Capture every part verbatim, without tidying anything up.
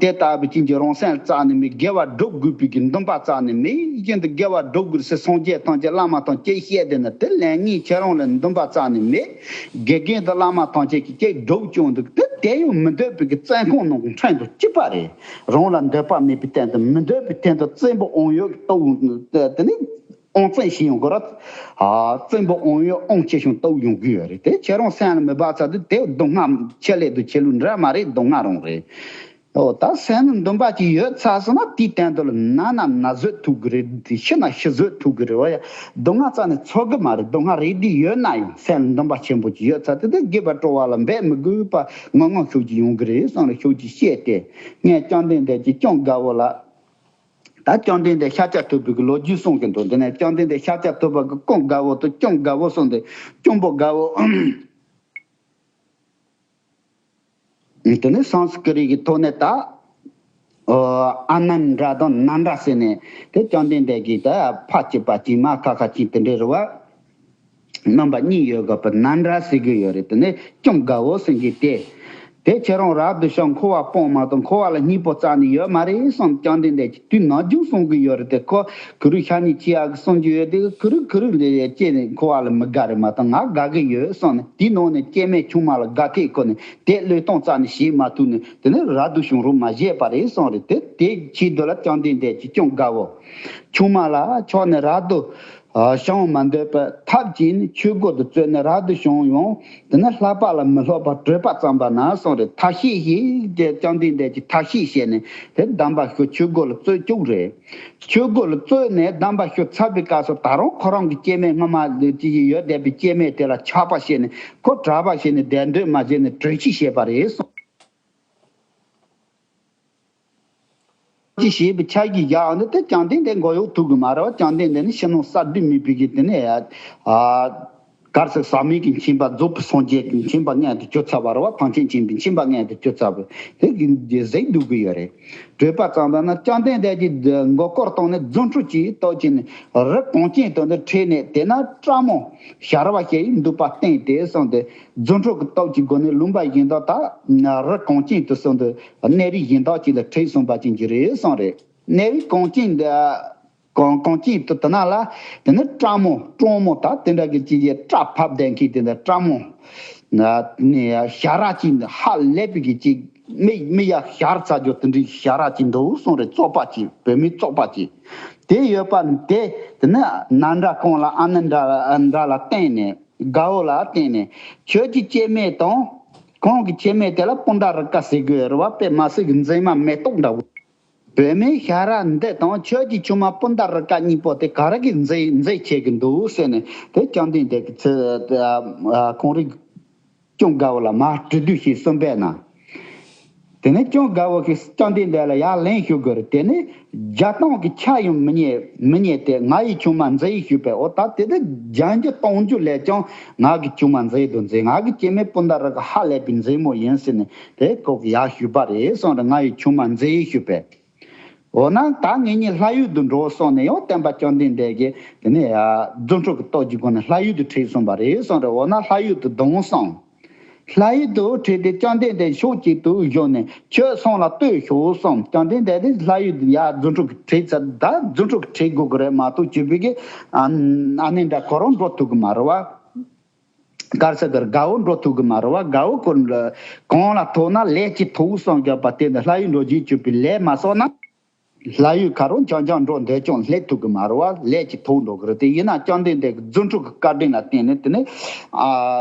དེ་ལྟ་བུ་ཅན་གྱི་རང་སེམས་རྩ་ནས་མེད། དགེ་བ་སྒྲུབ་དགོས་པའི་གི་འདུན་པ་རྩ་ནས་མེད། རྒྱུན་དུ་དགེ་བ་སྒྲུབ་དགོས་ཟེར་སངས་རྒྱས་ཐམས་ཅད་བླ་མ་ཐམས་ཅད་བཤད་བསྡད་ན་དེ་ལན་ངས་ཁྱེད་རང་ལ་འདུན་པ་རྩ་ནས་མེད། དགེ་རྒན་དང་བླ་མ་ཐམས་ཅད་ཀྱིས་ཁྱེད་སྒྲུབ་བྱུང་འདུག་དེ་དེ་ཡང་མི་འདོད་པའི་གི་བཙོན་ཁང་ནང་གི་ཁྲིམས་དང་གཅིག་པ་རེད། རང་ལ་འདོད་པ་མེད་པའི་སྟེང་དུ་མི་འདོད་པའི་སྟེང་དུ་བཙན་པོ་དབང་ཡོད་ཀྱི་ལྟ་བུ་དེ་ནི། ཨང་བཙན་ཞིག་ཡོང་གི་རེད། ཨ། བཙན་པོ་ཨང་ཡོད་ཨང་ཆེ་ཤོས་ལྟ་བུ་ཡོང་གི་ཡོད་རེད། དེ་ཁྱེད་རང་སེམས་ལ་མི་འབབ་ཚར་དུས་དེ་སྡུག་བསྔལ་ཆེ་ལས་དུ་ཆེ་ལུགས་འདྲ་མ་རེད། སྡུག་བསྔལ་རང་རེད། ཨོ་ད་སེམས་ལ་འདུན་པ་ཅིག་ཡོད་ཚར་སོང་ན་དེའི་སྟེང་དུ་ལ་ན་ན་ན་བཟོད་ཐུབ་གི་རེད། དེ་ཤི་ན་ཤི་བཟོད་ཐུབ་གི་རེད་བ་ཡ། སྡུག་བསྔལ་རྩ་ནས་ཚོར་གི་མ་རེད། སྡུག་བསྔལ་རེད་དེ་ཡོད་ན་ཡང་སེམས་ལ་འདུན་པ་ཆེན་པོ་ཅིག་ཡོད་ཚར་དུས་དེ་དགེ་བ་སྤྲོ་བ་ལ་འབད་མི་དགོས་པ་ངོ་མ་ཤུགས་ཅིག་ཡོང་གི་རེད་བསམ་ལ་ཤུགས་ཅིག་བཤད་དེ་ངས་བཅོམ་ལྡན་འདས་ཀྱི་སྐྱོང་དགའ་བོ་ལ། ད་བཅོམ་ལྡན་འདས་ཤཱཀྱ་ཐུབ་པའི་གི་ལོ་རྒྱུས་གསུང་གི་འདུག་དེ་ནས་བཅོམ་ལྡན་འདས་ཤཱཀྱ་ཐུབ་པ་གི་སྐྱོང་དགའ་བོ་དང་སྐྱོང་དགའ་བོ་གསུངས་ཏེ་སྐྱོང་པོ་དགའ་བོ། དེ་ནས་སཾ་སྐྲྀ་ཏ་གི་ཐོག་ནས་ད། ཨ་ནནྡྲ་དང་ནནྡྲ་ཟེར་ནས་དེ་བཅོམ་ལྡན་འདས་ཀྱིས་ད་ཕ་གཅིག་པ་གཅིག་མ་ཁ་ཁ་གཅིག་དེ་འདྲའི་རུ་བ། རྣམ་པ་གཉིས་ཡོད་དགོས་པ་ནནྡྲ་ཟེར་གི་ཡོད་རེད། དེ་ནས་སྐྱོང་དགའ་བོ་ཟེར་གི་དེ། དེ་ཁྱེད་རང་རབ་ཏུ་བྱུང་འཁོར་བ་སྤངས་མ་གཏོགས་འཁོར་བ་ལ་སྙིང་པོ་རྩ་ནས་ཡོད་མ་རེད་བསམ་བཅོམ་ལྡན་འདས་ཀྱིས་དུས་ནམ་རྒྱུན་གསུང་གི་ཡོད་རེད། དེ་ཁོ་གུ་རུ་ཤ་ཉེ་ཁྱི་ཡག་གི་གསུང་གི་ཡོད་དེ་གུ་རུ་གུ་རུ་ལས་སྐྱེས་ནས་འཁོར་བ་ལ་མི་དགའ་རེད་མ་གཏོགས་ང་དགའ་གི་ཡོད་བསམ་ནས་དེའི་ནང་ནས་སྐྱེ་དམན་ཆུང་མ་ལ་དགའ་ཐད་ཁོ་ནས་དེ་བློས་གཏོང་རྩ་ནས་བྱེད་མ་ཐུབ་ནས་དེ་ནས་རབ་ཏུ་བྱུང་རུ་མ་བཞེས་པ་རེད་བསམ་རེད། དེ་དེ་ཆེད་དུ་ལ་བཅོམ་ལྡན་འདས་ཀྱིས་སྐྱོང་དགའ་བོ། ཆུང་མ་ལ་ཕྱོགས་ནས་རབ་ཏུ་བྱུང་མ་འདོད་པར་ཐབས་ཀྱིས་ཆོས་གོས་དུ་བཙོས་ནས་རབ་ཏུ་བྱུང་ཡང་དེ་ནི་ལྷག་པ་ལ་མི་སློབ་པར་བྲོས་པ་བརྩམས་པ་ན་གསུངས་རེད། ཐབས་ཤེས་ཤིག་དེ་བཅོམ་ལྡན་འདས་ཀྱིས་ཐབས་ཤེས་བྱས་ནས་དེ་གདམས་པ་ཤོག་ཆོས་གོས་ལ་བཙོས་བཅུག་རེད། ཆོས་གོས་ལ་བཙོས་ནས་གདམས་པ་ཤོག་ཚར་བའི་སྐབས་སུ་ད་རུང་ཁོ་རང་གི་སྐྱེ་དམན་སྔོན་མ་ལས་ཀྱི་ཡོད་བསྡད་པའི་སྐྱེ་དམན་དེ་ལ་ཆགས་པ་བྱས་ནས་ཁོ་གྲྭ་པ་བྱས་ནས་གདན་འདྲེན་མ་བྱས་ནས་དྲོད་སྐྱིད་བྱས་པ་རེད་གསུངས། ཅི་ཞེས་པའི་ཆ་གིས་བཞག་ནི་དེ་བཅོམ་ལྡན་འདས་མགོ་གཡོག་ཐུབ་གི་མ་རེད་བ། བཅོམ་ལྡན་འདས་ནི་ཕྱི་ནང་གསར་བསྡུ་མེད་པའི་གི་དེ་ནས་ཨ་གར་སོགས་ཟག་མེད་ཀྱི་མཁྱེན་པ་རྫོགས་པའི་སངས་རྒྱས་ཀྱི་མཁྱེན་པ་མངོན་དུ་གྱུར་ཚར་བ་རེད་བ། ཐམས་ཅད་མཁྱེན་པའི་མཁྱེན་པ་མངོན་དུ་གྱུར་ཚར་བ་དེ་གི་གཟིགས་འདུག་གི་ཡོད་རེད། བྲོས་པ་ཙམ་པ་ན་བཅོམ་ལྡན་འདས་ཀྱིས་མགོ་སྐོར་བཏང་ནས་རྫུ་འཕྲུལ་གྱིས་རྟོགས་ཀྱིས་ནི་རི་གངས་ཅན་དུ་ནི་ཁྲིད་ནས་དེ་ན་སྤྲང་མོ་ཞར་བ་ཞིག་འདུག་པ་བསྟན་ཏེ་གསུངས་ཏེ། རྫུ་འཕྲུལ་གྱི་སྟོབས་ཀྱི་སྒོ་ནས་ལུང་པ་གཞན་དག་དང་རི་གངས་ཅན་དུ་སོང་དུ་གནས་རིགས་གཞན་དག་ཅིག་ལ་ཁྲིད་སོང་པ་ཅན་གྱི་རེད་གསུངས་རེད། གནས་རིགས་གངས་ཅན་འདི་གངས་གངས་ཅན་དུ་དེ་ན་ལ་དེ་ནི་སྤྲང་མོ་སྤྲང་མོ་དང་དེ་འདྲ་གི་ཅིག་གི་སྐྲ་ཕབ་ལྡན་མཁན་དེ་འདྲ་སྤྲང་མོ་ནས་ཞར་ར་ཅིག་ཧ་ལས་པའི་གི་ཅིག་མི་མི་ཡ་ཞར་ཚ་རྒྱུ་དེ་འདྲའི་ཞར་ར་ཅིག་འདུག་གསུངས་རེད། བཙོག་པ་ཅིག་བོད་མི་བཙོག་པ་ཅིག་དེ་ཡོད་པ་ནི་དེ་དེ་ནི་ནཱ་ལེནྡྲ་ཁོང་ལ་ཨ་ནཱ་ལེནྡྲ་ལ་བསྟན་ནས། དགའ་བོ་ལ་བརྟེན་ནས་ཁྱོད་ཀྱི་སྐྱེ་དམན་དང་། གང་གི་སྐྱེ་དམན་དེ་ལ་པུན་ད་རི་ཀ་ཟེར་དགོས་རེད་བ། དཔེ་མ་སྲིད་ཀྱི་མཛེས་མ་མེ་ཏོག་འདྲ་བོ། བུད་མེད་ཞར་ར་འདི་དང་ཁྱོད་ཀྱི་ཆུང་མ་པུན་ད་རི་ཀ་གཉིས་པོ་དེ་ག་རེ་གི་མཛེས་མཛེས་ཆེ་གི་འདུག་ཟེར་ནས་དེ་བཅོམ་ལྡན་འདས་ཀྱི་ཚེ་ཁོང་རིགས་སྐྱོང་དགའ་བོ་ལ་མར་དྲི་བསྡུར་ཞིག་གསུངས་པས་ན། དེ་ནས་སྐྱོང་དགའ་བོ་གིས་བཅོམ་ལྡན་འདས་ལ་ཡར་ལན་ཞུ་དགོས་རེད། དེ་ནས་བརྒྱ་སྟོང་གི་ཆ་ཡང་མི་རྙེད་མི་རྙེད་དེ། ང་ཡི་ཆུང་མ་མཛེས་ཞུས་པས། འོ་ད་དེ་དེ་བརྒྱ་འགྱུར་སྟོང་འགྱུར་ལས་ཀྱང་ང་གི་ཆུང་མ་མཛེས་དུ་མཛེས། ང་གི་སྐྱེ་དམན་པུན་ད་རི་ཀ་ཧ་ལས་པའི་མཛེས་མོ་ཡིན་ཟེར་ནས་དེ་ཁོ་གིས་ཡར་ཞུས་པ་རེད་གསུངས་རེད། ང་ཡི་ཆུང་མ་མཛེས་ཞུས་པས། འོ་ན་ད་ངེད་གཉིས་ལྷ་ཡུལ་དུ་འགྲོ་གསུངས་ནས་ཡང་བསྟན་པ་བཅོམ་ལྡན་འདས་ཀྱིས་དེ་ནས་རྫུ་འཕྲུལ་གྱི་སྟོབས་ཀྱི་སྒོ་ནས་ལྷ་ཡུལ་དུ་ཁྲིད་སོང་པ་རེད་གསུངས་རེད། འོ་ན་ལྷ་ཡུལ་དུ་བརྡུངས་སོང་། ལྷ་ཡུལ་དུ་ཁྲིད་དེ་བཅོམ་ལྡན་འདས་ཕྱོགས་གཅིག་ཏུ་བཞུགས་ནས་ཁྱོད་སོང་ལ་ལྟོས་ཤོག་གསུངས། བཅོམ་ལྡན་འདས་དེ་ལྷ་ཡུལ་དུ་ཡར་རྫུ་འཕྲུལ་གྱི་ཁྲིད་ཚར། ད་རྫུ་འཕྲུལ་གྱི་ཁྲིད་དགོས་ཀྱི་རེད་མ་གཏོགས་གཅིག་པུ་གི་ཨ་ནཱ་ལེནྡྲ་ཁོ་རང་འགྲོ་ཐུབ་ཀྱི་མ་རེད་བ། གར་སོགས་ཀྱི་དགའ་བོ་འགྲོ་ཐུབ་ཀྱི་མ་རེད་བ། དགའ་བོ་ཁོ་གང་ལ་ཐུག་ན་ལས་ཀྱི་ཐུག་གསུངས་བརྒྱབ་པ་དེ་འདི་ལྷ་ཡུལ་འགྲོ་རྒྱུའི་སྤྱོད་པའི་ལས་མ་གསོག་ན། ལྷ་ཡུལ་ཁ་རོག་འཆམ་འཆམ་འགྲོ་འདོད་ཀྱང་སླེབས་ཐུབ་ཀྱི་མ་རེད་བ། ལས་ཀྱི་ཐོག་འགྲོ་གི་རེད། དེ་ཡིན་ན་བཅོམ་ལྡན་འདས་ཀྱི་རྫུ་འཕྲུལ་གྱི་བཀའ་དྲིན་ལ་བརྟེན་ནས་དེ་ནས་ཨ་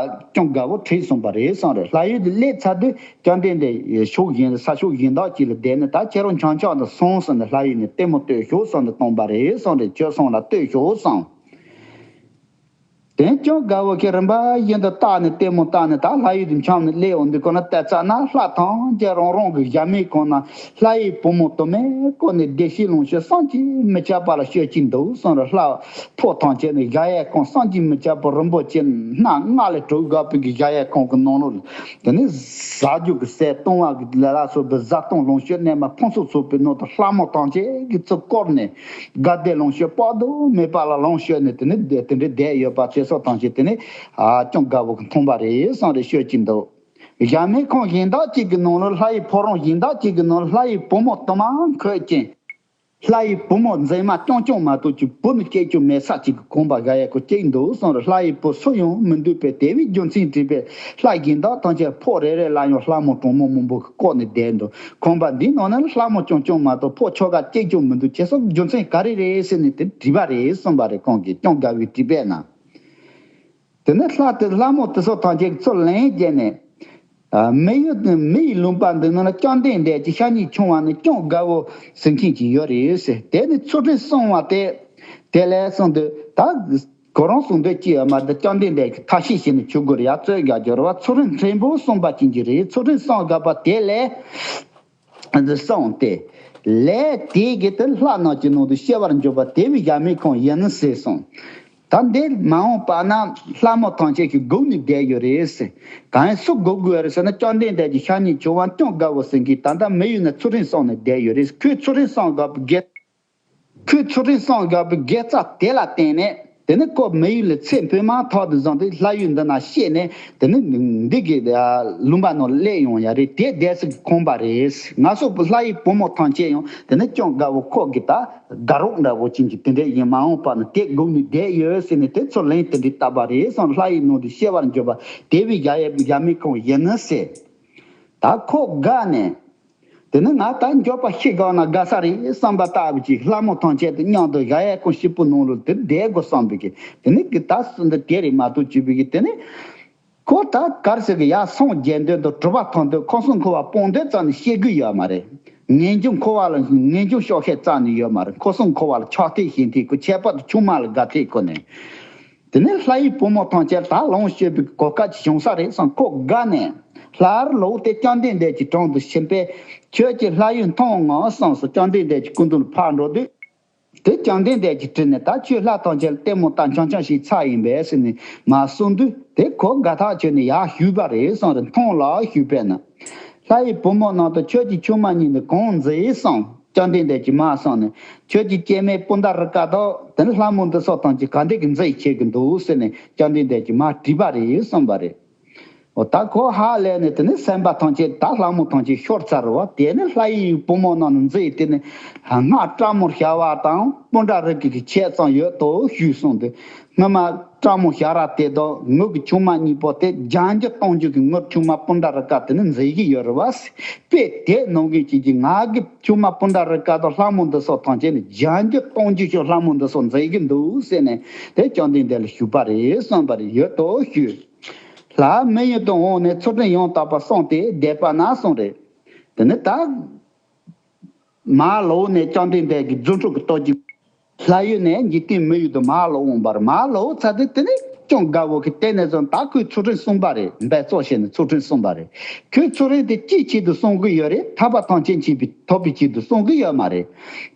སྐྱོང་དགའ་བོ་ཁྲིད་སོང་པ་རེད་གསུངས་རེད། ལྷ་ཡུལ་དུ་སླེབས་ཚར་དུས་བཅོམ་ལྡན་འདས་ཕྱོགས་གཞན་ས་ཕྱོགས་གཞན་དག་ཅིག་ལ་བསྡད་ནས་ད་ཁྱེད་རང་འཆམ་འཆམ་དུ་སོང་ཟེར་ནས་ལྷ་ཡུལ་ནས་ལྟད་མོ་ལྟོས་ཤོག་ཟེར་ནས་བཏང་པ་རེད་གསུངས་རེད། ཁྱོད་སོང་ལ་ལྟོས་ཤོག་གསུངས། དེ་ནས་སྐྱོང་དགའ་བོ་གིས་རིམ་པ་བཞིན་དུ་བལྟས་ནས་ལྟད་མོ་བལྟས་ནས་ད་ལྷ་ཡུལ་དུ་འཁྱམས་ནས་སླེབས་འོང་དུས་ཁོ་ན་བལྟས་ཚར་ན་ལྷ་ཐམས་ཅད་རང་རང་གི་ཞབས་མའི་ཁོང་ན་ལྷ་ཡི་བུ་མོ་དུ་མས་བསྐོར་ནས་བདེ་གཤེགས་ལོངས་སྤྱོད་བསམ་གྱིས་མི་ཁྱབ་པ་ལ་སྤྱོད་ཀྱིན་འདུག་གསུངས་རེད། ལྷ་ཕོ་ཐམས་ཅད་ནི་གཞལ་ཡས་ཁང་བསམ་གྱིས་མི་ཁྱབ་པ་རིན་པོ་ཆེ་སྣ་ལྔ་ལས་གྲུབ་དགའ་བའི་གི་གཞལ་ཡས་ཁང་གི་ནང་ལོགས་ལ་དེ་ནས་ཟ་རྒྱུ་གི་ཟས་བཏུང་བ་གི་ལ་ལ་སོགས་པའི་བཟའ་བཏུང་ལོངས་སྤྱོད་རྣམ་པ་ཕུན་སུམ་ཚོགས་པའི་ནང་དུ་ལྷ་མོ་ཐམས་ཅད་ཀྱིས་ཚུར་བསྐོར་ནས། དགའ་བདེ་ལོངས་སྤྱོད་དཔག་ཏུ་མེད་པ་ལ་ལོངས་སྤྱོད་ནས་དེ་ནི་དེ་འདྲའི་བསྡད་ཡོད་པ་ཚེ་སྲོག་ཐམས་ཅད་དེ་ནི་ཨ་སྐྱོང་དགའ་བོ་གིས་མཐོང་པ་རེད་གསུངས་རེད། ཤོད་ཀྱིན་འདུག་གཞལ་མེད་ཁང་གཞན་དག་ཅིག་གི་ནང་ལ་ལྷ་ཡི་ཕོ་བྲང་གཞན་དག་ཅིག་གི་ནང་ལ་ལྷ་ཡི་བུ་མོ་དུ་མ་འཁོད་ཅིང་། ལྷ་ཡི་བུ་མོ་མཛེས་མ་རྐྱང་རྐྱང་མ་གཏོགས་ཀྱི་བུ་ནི་སྐྱེ་རྒྱུ་མེད་ས་ཅིག་གི་ཁང་པ་ག་ཡ་ཁོ་གཅིག་འདུག་གསུངས་རེ། ལྷ་ཡི་བུ་སུ་ཡང་མི་འདུག་པས། དེ་བས་རྒྱུ་མཚན་དྲིས་པས། ལྷ་གཞན་དག་ཐམས་ཅད་ཕོ་རེ་རེ་ལ་ཡང་ལྷ་མོ་གྲོགས་མོ་མང་པོ་བཀོད་ནས་བསྡད་འདུག། ཁང་པ་འདིའི་ནང་ན་ལྷ་མོ་རྐྱང་རྐྱང་མ་གཏོགས་ཕོ་ཁྱོ་ག་གཅིག་ཀྱང་མི་འདུག། ཁྱེད་ཚོ་རྒྱུ་མཚན་ག་རེ་རེད་ཟེར་ནས་དེ་དྲིས་པ་རེད་གསུངས་པ་རེད། ཁོང་གིས་སྐྱོང་དགའ་བོས་དྲིས་པས་ན། དེ་ནས་ལྷ་དེ་ལྷ་མོ་དེ་ཚོ་ཐམས་ཅད་ཚུར་ལན་བརྒྱབ་ནས། ཨ། མི་ཡུལ་དེ་མི་ཡི་ལུང་པ་འདི་ནང་ལ་བཅོམ་ལྡན་འདས་ཀྱི་ཤ་ཉེ་ཆུང་བ་ནི་སྐྱོང་དགའ་བོ་ཟེར་མཁན་ཅིག་ཡོད་རེད་ཟེར། དེ་ནི་ཚུལ་ཁྲིམས་སྲུང་བ་དེ་དེ་ལས་གསུངས་དུས། ད་ཁོ་རང་གསུང་འདོད་ཅི་ཡོད་མ་རེད། བཅོམ་ལྡན་འདས་ཀྱི་ཐབས་ཤེས་བྱས་ནས་ཆོས་གོས་རེ་ཡར་བཙལ་རྒྱག་རྒྱུ་རེད་བ། ཚུལ་ཁྲིམས་ཕྲན་བུ་སྲུང་བ་ཅན་གྱི་རེད། ཚུལ་ཁྲིམས་སྲུང་དགའ་བོ་དེ་ལས། འདི་གསུངས་ཏེ། ལས་དེ་གིས་དེ་ལྷ་རྣམས་ཀྱི་ནང་དུ་སྐྱེ་བར་འགྱུར་བ་དེ་བས་གཞལ་མེད་ཁང་ཡིན་ནོ་ཟེར་གསུངས། ད་འདི་མ་འོངས་པ་ན་ལྷ་མོ་ཐམས་ཅད་ཀྱིས་སྒུག་ནས་བསྡད་ཡོད་རེད་ཟེར། གང་ཡིན་སུ་སྒུག་དགོས་རེད་ཟེར་ན། བཅོམ་ལྡན་འདས་ཀྱི་ཤ་ཉེ་ཆུང་བ་སྐྱོང་དགའ་བོ་ཟེར་མཁན་ད་ལྟ་མི་ཡུལ་ན་ཚུལ་ཁྲིམས་སྲུང་ནས་བསྡད་ཡོད་རེད། ཁོས་ཚུལ་ཁྲིམས་སྲུང་དགའ་བོ་དགེ། ཁོས་ཚུལ་ཁྲིམས་སྲུང་དགའ་བོའི་དགེ་རྩ་དེ་ལ་བརྟེན་ནས། དེ་ནི་ཁོ་མི་ཡུལ་ལ་ཚེ་འཕོས་མ་ཐག་ཏུ་བཟུང་སྟེ་ལྷ་ཡུལ་འདི་ན་སྐྱེས་ནས། དེ་ནི་འདི་གི་ལུང་པ་ནང་སླེབས་ཡོང་ཡ་རེད། དེ་བསྡད་སའི་ཁང་པ་རེད། ང་སོགས་ལྷ་ཡི་བུ་མོ་ཐམས་ཅད་ཡང་དེ་ནི་སྐྱོང་དགའ་བོ་ཁོ་གི་ད་དགའ་རོགས་འདྲ་བོ་ཅན་གྱི་དེ་འདྲ་ཡིན། མ་འོངས་པ་ན་དེ་སྒུག་ནས་བསྡད་ཡོད་ཟེར་ནས་དེ་ཚུར་ལན་དེ་འདྲ་བཏབ་པ་རེད་གསུངས། ལྷ་ཡི་ནང་དུ་སྐྱེ་བར་འགྱུར་བ་དེ་བས་གཞལ་ཡས་གཞལ་མེད་ཁང་ཡིན་ནོ་ཟེར། ད་ཁོ་དགའ་ནས། དེ་ནི་ང་ད་མགྱོགས་པ་ཤི་དགོས་ན་དགའ་ས་རེད་བསམ་པ་ལྟ་བུ་ཅིག། ལྷ་མོ་ཐམས་ཅད་དང་མཉམ་དུ་གཞལ་ཡས་ཁང་སྐྱིད་པོ་ནང་ལ་དེ་བསྡད་དགོས་བསམ་པའི་གི། དེ་ནི་གི་ད་སུ་འདི་དེ་རེད་མ་གཏོགས་བྱས་པའི་གི། དེ་ནི་ཁོ་ད་གར་ཟེར་གི་ཡར་སངས་རྒྱས་འདོད་དང་གྲུབ་པ་ཐོབ་འདོད། ཁམས་གསུམ་འཁོར་བ་སྤོང་འདོད་ཙམ་ནི་བཤད་གི་ཡོད་མ་རེད། ངེས་འབྱུང་འཁོར་བ་ལ་ངེས་འབྱུང་གཤོག་ཤད་ཙམ་ནི་ཡོད་མ་རེད། ཁམས་གསུམ་འཁོར་བ་ལ་ཆགས་ཐིག་ཞེན་ཐིག་ཁོ་ཁྱད་པར་དུ་ཆུང་མ་ལ་དགའ་ཐིག་ཁོ་ནས། དེ་ནས་ལྷ་ཡི་བུ་མོ་ཐམས་ཅད་ད་ལོངས་སྤྱོད་པའི་གོ་སྐབས་ཅིག་བྱུང་ས་རེད་བསམ་ཁོ་དགའ་ནས། སླར་ལོག་སྟེ་བཅོམ་ལྡན་འདས་ཀྱི་དྲུང་དུ་ཕྱིན་པས། ཁྱོད་ཀྱིས་ལྷ་ཡུལ་མཐོང་ངོ་གསུངས་སོ། བཅོམ་ལྡན་འདས་ཀྱི་སྐུ་མདུན་ལ་ཕར་འགྲོ་དུས། དེ་བཅོམ་ལྡན་འདས་ཀྱིས་དྲིས་ནས། ད་ཁྱོད་ལྷ་ཐམས་ཅད་ལ་ལྟད་མོ་ལྟ་འཆམ་འཆམ་ཞིག་ཚར་ཡིན་པས་ཟེར་ནས་མར་གསུངས་དུས། དེ་ཁོ་དགའ་ཐག་ཆོད་ནས་ཡར་ཞུས་པ་རེད་གསུངས་རེད། མཐོང་ལ་ཞུས་པས་ན། ལྷ་ཡི་བུ་མོ་རྣམས་དང་ཁྱོད་ཀྱི་ཆུང་མ་གཉིས་ནི་གང་མཛེས་གསུངས། བཅོམ་ལྡན་འདས་ཀྱིས་མར་གསུངས་ནས། ཁྱོད་ཀྱི་སྐྱེ་དམན་པུན་ད་རི་ཀ་དང་དེ་ནི་ལྷ་མོ་འདི་ཚོ་ཐམས་ཅད་ག་འདྲ་གི་མཛེས་བྱེད་ཀྱི་འདུག་ཟེར་ནས་བཅོམ་ལྡན་འདས་ཀྱིས་མར་དྲིས་པ་རེད་གསུངས་པ་རེད། འོ་ད་ཁོ་ཧ་ལས་ནས་དེ་ནི་སེམས་པ་ཐམས་ཅད་ད་ལྷ་མོ་ཐམས་ཅད་ཤོར་ཚར་བ། དེ་ནི་ལྷ་ཡི་བུ་མོ་རྣམས་ནི་མཛེས། དེ་ནི་སྔར་སྲས་མོ་ཞ་བ་དང་པུན་ད་རི་ཀ་གི་ཁྱད་ཙམ་ཡོད་དོ་ཞུས་གསུངས་ཏེ། སྔོན་མ་སྲས་མོ་ཞ་ར་དེ་དང་ངུ་གི་ཆུང་མ་གཉིས་པོ་དེ་བརྒྱ་འགྱུར་སྟོང་འགྱུར་གྱི་ངུར་ཆུང་མ་པུན་ད་རི་ཀ་དེ་ནི་མཛེས་ཀྱི་ཡོད་རེད་བ། དཔེ་དེ་ནང་བཞིན་བྱེད་ཀྱི་ང་གི་ཆུང་མ་པུན་ད་རི་ཀ་དང་ལྷ་མོ་འདི་ཚོ་ཐམས་ཅད་ནི་བརྒྱ་འགྱུར་སྟོང་འགྱུར་ཞིག་ལྷ་མོ་འདི་ཚོ་མཛེས་ཀྱི་འདུག་ཟེར་ནས་དེ་བཅོམ་ལྡན་འདས་ལ་ཞུས་པ་རེད་གསུངས་པ་རེད། ཡོད་དོ་ཞུས། ལྷ་མི་ཡུལ་དུ་འོངས་ནས་ཚུལ་ཁྲིམས་ཡང་དག་པ་བསྲུངས་ཏེ་བསྡད་པ་ན་གསུངས་རེད། དེ་ནི་ད། མར་ལོག་ནས་བཅོམ་ལྡན་འདས་ཀྱི་རྫུ་འཕྲུལ་གྱི་སྟོབས་ཀྱིས། ལྷ་ཡུལ་ནས་འཇིག་རྟེན་མི་ཡུལ་དུ་མར་ལོག་འོང་བར། མར་ལོག་ཚར་དུས་དེ་ནི་སྐྱོང་དགའ་བོ་གིས་དེ་ནས་བཟུང་ད་ཁོས་ཚུལ་ཁྲིམས་བསྲུངས་པ་རེད། འབད་རྩོལ་བྱས་ནས་ཚུལ་ཁྲིམས་བསྲུངས་པ་རེད། ཁོས་ཚུལ་ཁྲིམས་དེ་ཅིའི་ཆེད་དུ་བསྲུང་གི་ཡོད་རེད། ཐར་པ་ཐམས་ཅད་མཁྱེན་པའི་ཐོབ་པའི་ཆེད་དུ་བསྲུང་གི་ཡོད་མ་རེད།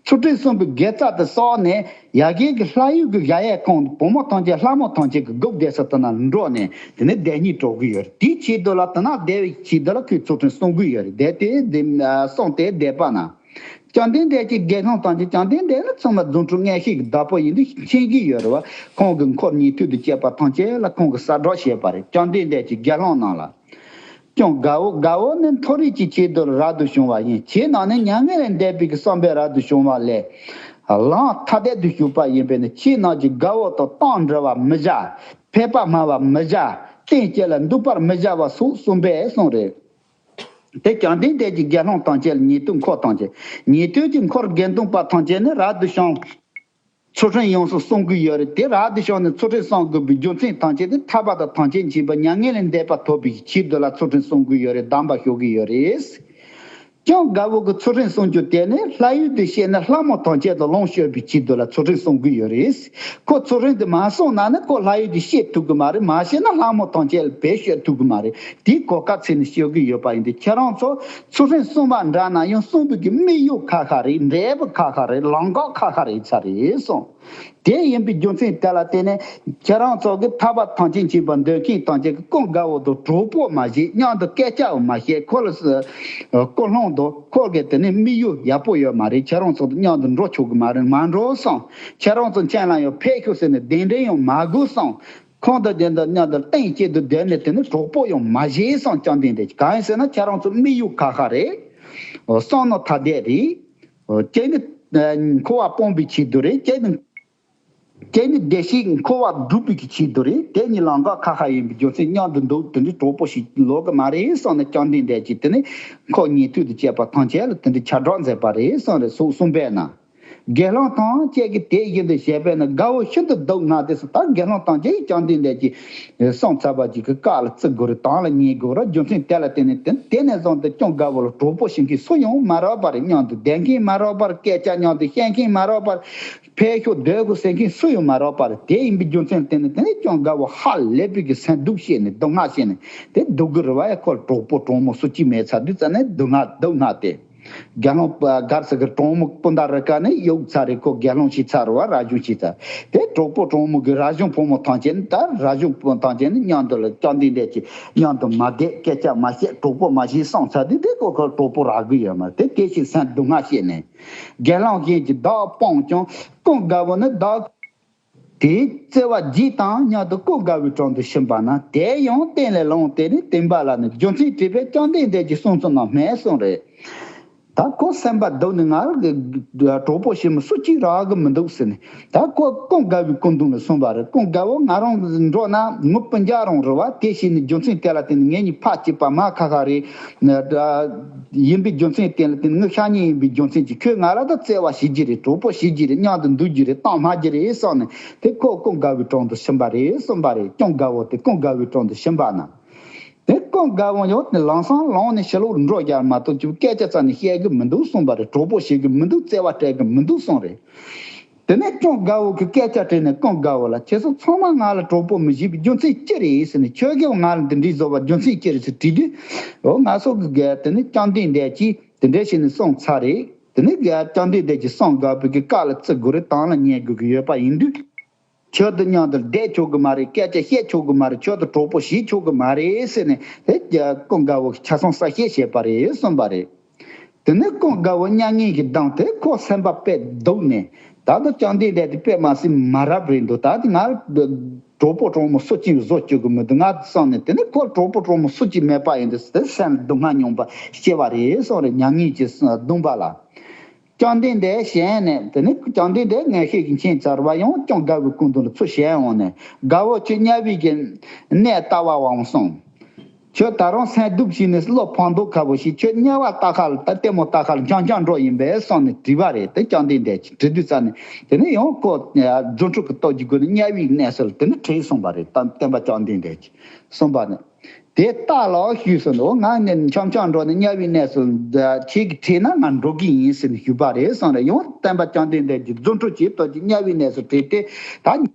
ཚུལ་ཁྲིམས་བསྲུངས་པའི་དགེ་རྩ་དེ་གསོག་ནས། ཡ་གི་གི་ལྷ་ཡུལ་གི་གཞལ་ཡས་ཁང་བུ་མོ་ཐམས་ཅད་ལྷ་མོ་ཐམས་ཅད་ཀྱི་སྒུག་བསྡད་ས་དེ་ན་འགྲོ་ནས་དེ་ནས་བསྡད་སྙིང་བྲོ་གི་ཡོད་རེད། དེའི་ཆེད་དུ་ལ་དེ་ན་བསྡད་པའི་ཆེད་དུ་ལ་ཁོས་ཚུལ་ཁྲིམས་བསྲུང་གི་ཡོད་རེད། བསྡད་དེ་བསྡད་བསྲུངས་ཏེ་བསྡད་པ་ན། བཅོམ་ལྡན་འདས་ཀྱི་དགེ་སློང་ཐམས་ཅད་བཅོམ་ལྡན་འདས་ནི་ཚང་མ་རྫུ་འཕྲུལ་མངོན་ཤེས་ཀྱི་བདག་པོ་ཡིན་དུས་མཁྱེན་གྱི་ཡོད་རེད་བ། ཁོང་གི་འཁོར་ཉན་ཐོས་དང་བཅས་པ་ཐམས་ཅད་ལ་ཁོང་གིས་གསལ་བསྒྲགས་བྱས་པ་རེད། བཅོམ་ལྡན་འདས་ཀྱི་དགེ་སློང་རྣམས་ལ། སྐྱོང་དགའ་བོ། དགའ་བོ་ནི་མཐོ་རིས་ཀྱི་ཆེད་དུ་རབ་ཏུ་བྱུང་བ་ཡིན། ཁྱེད་རྣམས་ནི་མྱ་ངན་ལས་འདས་པའི་བསམ་པས་རབ་ཏུ་བྱུང་བ་ལས། ལམ་ཐ་དད་དུ་ཞུགས་པ་ཡིན་པས་ནི་ཁྱེད་རྣམས་ཀྱིས་དགའ་བོ་དང་གཏམ་འདྲི་བར་མི་བྱ། ཕལ་པ་སྨྲ་བར་མི་བྱ། རྟེན་སྐྱེལ་ལ་འདུག་པར་མི་བྱ་བ་སོགས་གསུངས་པས་གསུངས་རེད། དེ་བཅོམ་ལྡན་འདས་ཀྱི་དགེ་སློང་ཐམས་ཅད་ལ་ཉན་ཐོས་འཁོར་ཐམས་ཅད། ཉན་ཐོས་ཀྱི་འཁོར་དགེ་འདུན་པ་ཐམས་ཅད་ནི་རབ་ཏུ་བྱུང་། ཚུལ་ཁྲིམས་ཡོངས་སུ་བསྲུང་གི་ཡོད་རེད། དེ་རབ་ཏུ་བྱུང་ནས་ཚུལ་ཁྲིམས་བསྲུང་དགོས་པའི་རྒྱུ་མཚན་ཐམས་ཅད་དེ་ཐར་པ་དང་ཐམས་ཅད་མཁྱེན་པ་མྱ་ངན་ལས་འདས་པ་ཐོབ་པའི་ཆེད་དུ་ལ་ཚུལ་ཁྲིམས་བསྲུང་གི་ཡོད་རེད། གདམས་པ་ཞུ་གི་ཡོད་རེད། སྐྱོང་དགའ་བོ་གི་ཚུལ་ཁྲིམས་བསྲུང་རྒྱུ་དེ་ནི་ལྷ་ཡུལ་དུ་སྐྱེས་ནས་ལྷ་མོ་ཐམས་ཅད་དུ་ལོངས་སྤྱོད་པའི་ཆེད་དུ་ལ་ཚུལ་ཁྲིམས་བསྲུང་གི་ཡོད་རེད། ཁོ་ཚུལ་ཁྲིམས་དེ་མ་བསྲུངས་ན་ནི་ཁོ་ལྷ་ཡུལ་དུ་སྐྱེ་ཐུབ་གི་མ་རེད། མ་སྐྱེས་ན་ལྷ་མོ་ཐམས་ཅད་ལ་བེད་སྤྱོད་ཐུབ་གི་མ་རེད། དེའི་གོ་སྐབས་འཚོལ་ནས་ཞུ་གི་ཡོད་པ་ཡིན་དུས་ཁྱེད་རང་ཚོ་ཚུལ་ཁྲིམས་བསྲུང་བ་འདྲ་ན་ཡང་བསྲུང་བའི་གི་དམིགས་ཡུལ་ཁ་ཁ་རེད། འབྲས་བུ་ཁ་ཁ་རེད། ལམ་ཁ་ཁ་ཁ་རེད་ཚར་རེད་གསུངས། དེ་ཡིན་པའི་རྒྱུ་མཚན་དེ་ལ་བརྟེན་ནས་ཁྱེད་རང་ཚོ་གི་ཐར་པ་ཐམས་ཅད་མཁྱེན་པ་འདོད་མཁན་ཐམས་ཅད་ཀྱི་སྐྱོང་དགའ་བོ་དང་གྲོགས་པོ་མ་བྱེད། མཉམ་དུ་སྐད་ཆ་མ་བཤད། ཁོ་ལ་སྐུལ་སློང་དང་ཁོ་གི་དེ་ནས་དམིགས་ཡུལ་ཡག་པོ་ཡོད་མ་རེད། ཁྱེད་རང་ཚོ་དང་མཉམ་དུ་འགྲོ་ཆོག་གི་མ་རེད། མ་འགྲོ་གསུངས། ཁྱེད་རང་ཚོ་མཆན་ལ་ཡང་ཕེབས་ཤོག་ཟེར་ནས་གདན་འདྲེན་ཡང་མ་དགོས་གསུངས། ཁོང་དང་རྒྱན་དང་མཉམ་དུ་སྟེང་དཀྱིལ་དུ་བསྡད་ནས་དེ་ནི་གྲོགས་པོ་ཡང་མ་བྱེད་གསུངས། བཅོམ་ལྡན་འདས་ཀྱིས། གང་ཡིན་ཟེར་ན་ཁྱེད་རང་ཚོ་དམིགས་ཡུལ་ཁ་ཁ་རེད། བསམ་མནོ་ཐ་དད་རེད། ཁྱེད་ནི་འཁོར་བ་སྤོང་བའི་ཆེད་དུ་རེད། ཁྱེད་ནི་ཁྱེད་ནི་བདེ་གཤེགས་འཁོར་བ་སྒྲུབ་པའི་ཆེད་དུ་རེད། དེ་གཉིས་ལམ་ཁ་ཁ་ཁ་ཡིན་པའི་རྒྱུ་མཚན་མཉམ་དུ་འདུག། དེ་འདྲའི་གྲོགས་པོ་ཞིག་ལོག་གི་མ་རེད་གསུངས་ནས། བཅོམ་ལྡན་འདས་ཀྱིས་དེ་ནི་འཁོར་ཉན་ཐོས་དང་བཅས་པ་ཐམས་ཅད་ལ་དེ་འདྲའི་ཁྱབ་བསྒྲགས་མཛད་པ་རེད་གསུངས་རེད། གསུངས་པས་ན། དགེ་སློང་ཐམས་ཅད་ཀྱིས་དེ་བཞིན་དུ་བྱས་པས་ན་དགའ་བོ་ཤིན་ཏུ་སྡུག་བསྔལ་ཏེ་གསུངས། ད་དགེ་སློང་ཐམས་ཅད་ཀྱིས་བཅོམ་ལྡན་འདས་ཀྱིས་གསུངས་ཚར་བ་ཅིག་གི་བཀའ་ལ་བརྩི་དགོས་རེད། དང་ལ་ཉན་དགོས་རེད། རྒྱུ་མཚན་དེ་ལ་བརྟེན་ནས་དེ་དེ་ནས་བཟུང་སྟེ་ཀུན་དགའ་བོ་ལ་གྲོགས་པོ་བྱེད་མཁན་སུ་ཡང་མ་རག་པ་རེད། མཉམ་དུ་བསྡད་མཁན་མ་རག་པ་རེད། སྐད་ཆ་མཉམ་དུ་བཤད་མཁན་མ་རག་པ་རེད། ཕར་ཤོག་སྡོད་དགོས་ཟེར་མཁན་སུ་ཡང་མ་རག་པ་རེད། དེ་ཡིན་པའི་རྒྱུ་མཚན་ལ་བརྟེན་ནས་དེ་ནས་ཀུན་དགའ་བོ་ཧ་ལས་པའི་གི་སེམས་སྡུག་བྱས་ནས་སྡུག་བསྔལ་བྱས་ནས། དེ་སྡུག་གི་རེད་བ། ཡ་ཁོ་ལ་གྲོགས་པོ་གྲོགས་མོ་སུ་གཅིག་མེད་ཚར་དུས་ཙ་ནས་སྡུག་བསྔལ་སྡུག་བསྔལ་ཏེ། དགེ་སློང་གར་ས་གི་གྲོགས་མོ་སྤུན་ཟླ་རེ་ཀ་ནས་གཡུག་ཚར་རེད། ཁོ་དགེ་སློང་བྱས་ཚར་རེད་བ། རབ་བྱུང་བྱས་ཚར། དེ་གྲོགས་པོ་གྲོགས་མོ་གི་རབ་བྱུང་ཕོ་མོ་ཐམས་ཅད་ནི། ད་རབ་བྱུང་ཕོ་མོ་ཐམས་ཅད་ནི་མཉམ་དུ་ལ་བཅོམ་ལྡན་འདས་ཀྱི་མཉམ་དུ་མ་བསྡད། སྐད་ཆ་མ་བཤད། གྲོགས་པོ་མ་བྱེད་གསུངས་ཚར་དུས། དེ་ཁོ་ཁོ་གྲོགས་པོ་རག་གི་ཡོད་མ་རེད། དེ་དེ་བཞིན་སེམས་སྡུག་བསྔལ་བྱས་ནས། དགེ་སློང་གཞན་གྱིས་བདག་སྤངས་ཀྱང་། ཀུན་དགའ་བོ་ནི་བདག་དེའི་བརྩེ་བ་བརྗེད་དང་མཉམ་དུ་ཀུན་དགའ་བོའི་དྲུང་དུ་ཕྱིན་པ་ན། དེ་ཡང་སྟན་ལས་ལངས་ཏེ་ནི་བསྟན་པ་ལ་ནི་རྒྱུ་མཚན་དྲིས་པས། བཅོམ་ལྡན་འདས་ཀྱིས་གསུངས་ཚུལ་རྣམས་སྨྲས་གསུངས་རེད། ད་ཁོ་སེམས་པ་སྡུག་ནས་ང་གི་གྲོགས་པོ་ཞིག་མི་སུ་གཅིག་རག་གི་མི་འདུག་ཟེར་ནས། ད་ཁོ་ཀུན་དགའ་བོའི་སྐུ་མདུན་ལ་སོང་བ་རེད། ཀུན་དགའ་བོ་ང་རང་འགྲོ་ན་ངུ་སྤུན་ཀྱག་རང་རེད་བ། དེ་བྱས་ནས་རྒྱུ་མཚན་དེ་ལ་བརྟེན་ནས་ངེད་གཉིས་ཕ་གཅིག་པ་མ་ཁ་ཁ་རེད། ཡིན་པའི་རྒྱུ་མཚན་དེ་ལ་བརྟེན་ནས། ངའི་ཤ་ཉེ་ཡིན་པའི་རྒྱུ་མཚན་གྱིས་ཁོས་ང་ལ་ད་བརྩེ་བ་བྱེད་ཀྱི་རེད། གྲོགས་པོ་བྱེད་ཀྱི་རེད། མཉམ་དུ་འདུག་རྒྱུ་རེད། གཏམ་སྨྲ་རྒྱུ་རེད་གསུངས་ནས། དེ་ཁོ་ཀུན་དགའ་བོའི་དྲུང་དུ་ཕྱིན་པ་རེད་གསུངས་པ་རེད། ཀུན་དགའ་བོ་དེ་ཀུན་དགའ་བོའི་དྲུང་དུ་ཕྱིན་པ་ན། དེ་ཀུན་དགའ་བོ་ཡང་དེ་ལམ་སང་ལངས་ནས་ཕྱི་ལོགས་འགྲོ་རྒྱུ་མ་གཏོགས་ཅིག་སྐད་ཆ་རྩ་ནས་བཤད་གི་མི་འདུག་གསུངས་པ་རེད། གྲོགས་པོ་བྱེད་གི་མི་འདུག། བརྩེ་བ་སྤྲད་གི་མི་འདུག་གསུངས་རེད། དེ་ནས་ཀུན་དགའ་བོ་གིས་སྐད་ཆ་དྲིས་ནས། ཀུན་དགའ་བོ་ལ། ཁྱེད་ཚོ་ཚང་མ་ང་ལ་གྲོགས་པོ་མི་བྱེད་པའི་རྒྱུ་མཚན་ཅི་རེད་ཟེར་ནས། ཁྱོད་ཀྱིས་ང་ལ་འདི་འདྲའི་བཟོ་བ་རྒྱུ་མཚན་ཅི་རེད་ཟེར་དྲིས་དུས། འོ་ང་ཚོ་གི་དེ་ནས་བཅོམ་ལྡན་འདས་ཀྱིས་དེ་འདྲ་བྱས་ནས་གསུངས་ཚར་རེད། དེ་ནས་བཅོམ་ལྡན་འདས་ཀྱིས་གསུངས་དགོས་པའི་གི་བཀའ་ལ་བརྩི་དགོས་རེད། དང་ལ་ཉན་དགོས་ཀྱི་ཡོད་པ་ཡིན་དུས། ཁྱོད་དང་མཉམ་དུ་བསྡད་ཆོག་གི་མ་རེད། སྐད་ཆ་བཤད་ཆོག་གི་མ་རེད། ཁྱོད་དང་གྲོགས་པོ་བྱེད་ཆོག་གི་མ་རེད་ཟེར་ནས། དེ་ཀུན་དགའ་བོ་གིས་ཆ་ཚང་གསལ་བཤད་བྱས་པ་རེད་གསུངས་པ་རེད། དེ་ནས་ཀུན་དགའ་བོ་མྱ་ངན་གྱིས་གདུངས་ཏེ་ཁོ་སེམས་པ་དཔེ་སྡུག་ནས། ད་ལྟ་བཅོམ་ལྡན་འདས་དེ་དཔེ་མ་སྲིད་མ་རབས་རེད་འདུག། ད་དེ་ང་གྲོགས་པོ་གྲོགས་མོ་སུ་གཅིག་བཟོ་བཅུག་གི་མི་འདུག་ང་བསམ་ནས། དེ་ནས་ཁོ་གྲོགས་པོ་གྲོགས་མོ་སུ་གཅིག་མེད་པ་ཡིན་དུས། དེ་སེམས་སྡུག་བསྔལ་མྱོང་བ་སྐྱེ་བ་རེད་གསུངས་རེད། མྱ་ངན་གྱིས་གདུངས་པ་ལ། བཅོམ་ལྡན་འདས་ཞལ་ནས། དེ་ནས་བཅོམ་ལྡན་འདས་མངོན་ཤེས་ཀྱིས་མཁྱེན་ཚར་བ་ཡང་ཀུན་དགའ་བོའི་སྐུ་མདུན་ལ་ཚུར་ཞལ་འོང་ནས། དགའ་བོ་ཁྱོད་དམྱལ་བའི་གི་གནས་ལྟ་བའམ་གསུངས། ཁྱོད་ད་རུང་སེམས་སྡུག་བྱས་ནས་བློ་ཕམ་མདོག་ཁ་པོ་ཞིག། ཁྱོད་དམྱལ་བ་ལྟ་ཁ་ལ་ད་ལྟད་མོ་ལྟ་ཁ་ལ་འཆམ་འཆམ་འགྲོ་ཡིན་པས་གསུངས་ནས་དྲིས་པ་རེད། དེ་བཅོམ་ལྡན་འདས་ཀྱིས་དྲི་དུས་ཙ་ནས། དེ་ནས་ཡང་ཁོ་རྫུ་འཕྲུལ་གྱི་སྟོབས་ཀྱི་སྒོ་ནས་དམྱལ་བའི་གནས་སུ་ལ་དེ་ནས་ཁྲིད་སོང་བ་རེད། ད་སྟོན་པ་བཅོམ་ལྡན་འདས་ཀྱིས་གསུངས་པ་ནི། དེ་ལྟ་ལོ་ཞུས་སོ་ནོ། ང་ནི་འཆམ་འཆམ་འགྲོ་ནས་དམྱལ་བའི་གནས་སུ་ཁྱེད་ཀྱིས་ཁྲིད་ན་ང་འགྲོ་གི་ཡིན་ཟེར་ནས་ཞུས་པ་རེད་གསུངས་རེད། ཡང་སྟོན་པ་བཅོམ་ལྡན་འདས་ཀྱིས་རྫུ་འཕྲུལ་གྱི་སྟོབས་ཀྱིས་དམྱལ་བའི་གནས་སུ་ཁྲིད་དེ། ད་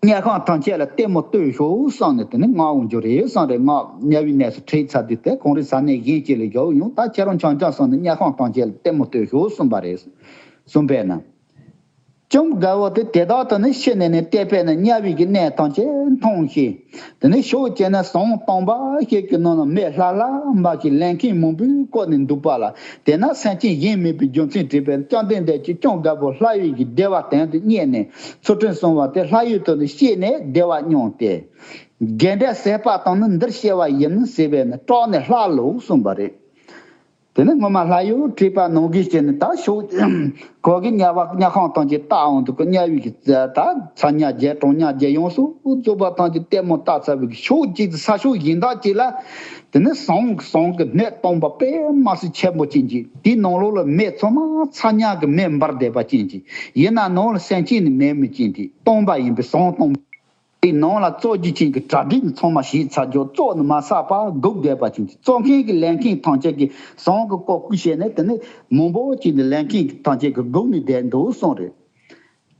དམྱལ་ཁམས་ཐམས་ཅད་ལ་ལྟད་མོ་ལྟོས་ཤོག་གསུངས་ནས། དེ་ནས་མངགས་འོང་རྒྱུ་རེད་གསུངས་རེད། མངགས། དམྱལ་བའི་གནས་སུ་ཁྲིད་ཚར་དུས། དེ་ཁོང་རའི་ས་གནས་གཞན་ཅིག་ལ་བཞག། ཡང་ད་ཁྱེད་རང་འཆམ་འཆམ་སོང་ནས་དམྱལ་ཁམས་ཐམས་ཅད་ལ་ལྟད་མོ་ལྟོས་ཤོག་གསུངས་པ་རེད། གསུངས་པས་ན། ཀུན་དགའ་བོ་དེ་དེ་དག་ཏུ་ནི་ཤི་ནས་ནི་བལྟས་པས་ན། དམྱལ་བའི་གི་གནས་ཐམས་ཅད་མཐོང་ཞིང་། དེ་ནས་ཕྱོགས་བཅུ་ན་ཟངས་སྟོང་པ་ཞིག་གི་ནང་ན་མེ་ལྷ་ལྷ་འབར་ཞིང་ལན་མཁན་མང་པོས་བསྐོར་ནས་འདུག་པ་ལ། དེ་ན་སེམས་ཅན་གཞན་མེད་པའི་རྒྱུ་མཚན་དྲིས་པས། བཅོམ་ལྡན་འདས་ཀྱིས་ཀུན་དགའ་བོ་ལྷ་ཡུལ་གྱི་བདེ་བ་དོན་དུ་གཉེར་ནས། ཚུལ་ཁྲིམས་བསྲུང་བ་དེ་ལྷ་ཡུལ་དུ་ནི་སྐྱེས་ནས་བདེ་བ་མྱོང་སྟེ། དགེ་འབྲས་ཟད་པ་དང་ནི་འདིར་སྐྱེ་བ་ཡིན་ཟེར་བས་ན། སྐྲག་ནས་ལྷ་ལོ་གསུངས་པ་རེད། དེ་ནས་ངོ་མ་ལྷ་ཡུལ་ཁྲིད་པ་ནང་གི་སྐྱེས་ནས། ད་ཕྱོགས་ཁོ་གི་དམྱལ་བ་དམྱལ་ཁམས་ཐམས་ཅད་བལྟ་འོང་དུས། ཁོ་དམྱལ་བའི་གི་ད་ཚ་དམྱལ་བརྒྱད་གྲང་དམྱལ་བརྒྱད་ཡོངས་སུ་རྫོགས་པ་ཐམས་ཅད་ལྟད་མོ་ལྟ་ཚར་བའི་གི་ཕྱོགས་གཅིག་ཏུ། ས་ཕྱོགས་གཞན་དག་ཅིག་ལ་དེ་ནས་ཟངས་ཟངས་ཀྱི་སྣོད་སྟོང་པ་དཔེ་མ་སྲིད་ཆེན་པོ་ཅན་ཅིག། དེའི་ནང་ལོགས་ལ་མེ་ཚང་མ་ཚ་དམྱལ་གྱི་མེ་འབར་བསྡད་པ་ཅན་ཅིག། ཡིན་ན་ནང་ལ་སེམས་ཅན་ནི་མེད་མི་ཅན་དེ་སྟོང་པ་ཡིན་པས། ཟངས་སྟོང་པ། དེའི་ནང་ལ་བཙོ་རྒྱུ་ཅན་གྱི་གྲ་སྒྲིག་ཚང་མ་བྱས་ཚར་རྒྱུ། བཙོ་ནི་མ་ཟག་པ་སྒུག་བསྡད་པ་ཅན་གྱི། བཙོ་མཁན་གྱི་ལས་མཁན་ཐམས་ཅད་ཀྱིས་ཟངས་ཀྱི་བཀོག་བཀོག་བྱས་ནས། དེ་ནས་མང་པོ་ཅིག་ནི་ལས་མཁན་ཐམས་ཅད་ཀྱིས་སྒུག་ནས་བསྡད་འདུག་གསུངས་རེད།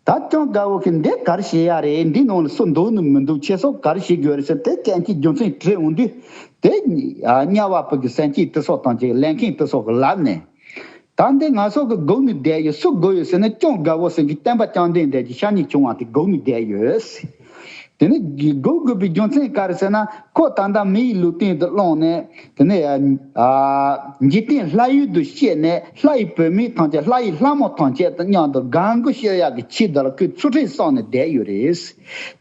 ད་ཀྱང་དགའ་བོ་གིས་འདི་ག་རེ་བྱེད་ཡ་རེད། འདི་ནང་ལ་སུ་འདུག་ནི་མི་འདུག། ཁྱེད་ཚོ་ག་རེ་བྱེད་དགོས་རེད་ཟེར། དེ་སྐད་ཆའི་རྒྱུ་མཚན་དྲིས་འོང་དུས། དེ་དམྱལ་བ་པོ་གི་སེམས་ཅན་དེ་ཚོ་ཐམས་ཅད་ཀྱིས། ལས་མཁན་དེ་ཚོ་གི་ལབ་ནས། ད་འདི་ང་ཚོ་གི་སྒུག་ནས་བསྡད་ཡོད། སུ་སྒུག་ཡོད་ཟེར་ན། ཀྱང་དགའ་བོ་ཟེར་གྱི་སྟོན་པ་བཅོམ་ལྡན་འདས་ཀྱི་ཤ་ཉེ་ཆུང་བ་དེ་སྒུག་ནས་བསྡད་ཡོད་ཟེར། དེ་ནས་སྒོམ་དགོས་པའི་རྒྱུ་མཚན་ག་རེ་ཟེར་ན། ཁོ་ད་ལྟ་མི་ཡི་ལུས་རྟེན་དུ་བླངས་ནས། དེ་ནས་ཨ་འཇིག་རྟེན་ལྷ་ཡུལ་དུ་སྐྱེས་ནས། ལྷ་ཡི་བུད་མེད་ཐམས་ཅད། ལྷ་ཡི་ལྷ་མོ་ཐམས་ཅད་དང་མཉམ་དུ་དགའ་མགུ་སྐྱེ་ཡག་གི་ཆེད་དུ་ལ་ཁོས་ཚུལ་ཁྲིམས་བསྲུངས་ནས་བསྡད་ཡོད་རེད།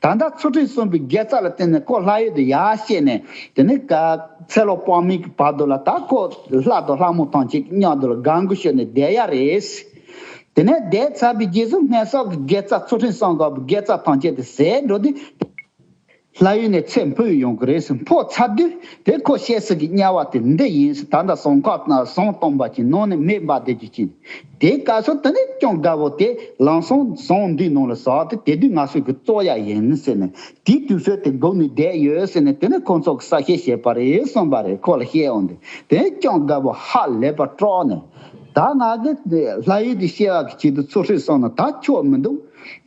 ད་ལྟ་ཚུལ་ཁྲིམས་བསྲུངས་པའི་དགེ་རྩ་ལ་བརྟེན་ནས་ཁོ་ལྷ་ཡུལ་དུ་ཡར་སྐྱེས་ནས། དེ་ནས་ག་ཚེ་ལོ་དཔག་མེད་ཀྱི་བར་དུ་ལ་ད་ཁོ་ལྷ་དང་ལྷ་མོ་ཐམས་ཅད་ཀྱི་མཉམ་དུ་ལ་དགའ་མགུ་སྐྱེས་ནས་བསྡད་ཡག་རེད། དེ་ནས་བསྡད་ཚར་བའི་རྗེས་སུ་སྔོན་བསགས་ཀྱི་དགེ་རྩ། ཚུལ་ཁྲིམས་བསྲུང་དགོས་པའི་དགེ་རྩ་ཐམས་ཅད་དེ་ཟད་འགྲོ་དུས། ལྷ་ཡུལ་ནས་ཚེ་འཕོས་ཡོང་གི་རེད་ཟེར། འཕོ་ཚར་དུས་དེ་ཁོ་སྐྱེ་སྲིད་ཀྱི་དམྱལ་བ་དེ་འདི་ཡིན་ཟེར། ད་ལྟ་ཟངས་ཁ་ཟངས་སྟོང་པ་ཅིག་ནང་ནས་མེ་འབར་བསྡད་རྒྱུ་ཅིག། དེའི་སྐབས་སུ་དེ་ནས་སྐྱབས་དགའ་བོ་དེ་ལམ་སང་ཟངས་འདིའི་ནང་ལ་ཟགས་ཏེ། དེ་དུས་ང་ཚོ་གི་གཙོ་ཡ་ཡིན་ཟེར་ནས། དེའི་དུས་ཚོད་དེ་སྒུག་ནས་བསྡད་ཡོད་ཟེར་ནས། དེ་ནས་ཁོང་ཚོ་གི་ས་སྐྱ་བཤད་པ་རེད་གསུངས་པ་རེད། ཁོ་ལ་བཤད་འོང་དུས། དེ་ནས་སྐྱབས་དགའ་བོ་ཧ་ལས་པ་སྐྲག་ནས། ད་ང་གི་ལྷ་ཡུལ་དུ་སྐྱེ་བ་གི་ཆེད་དུ་ཚུལ་ཁྲིམས་བསྲུངས་ན་ད་ཆོག་མི་འདུག།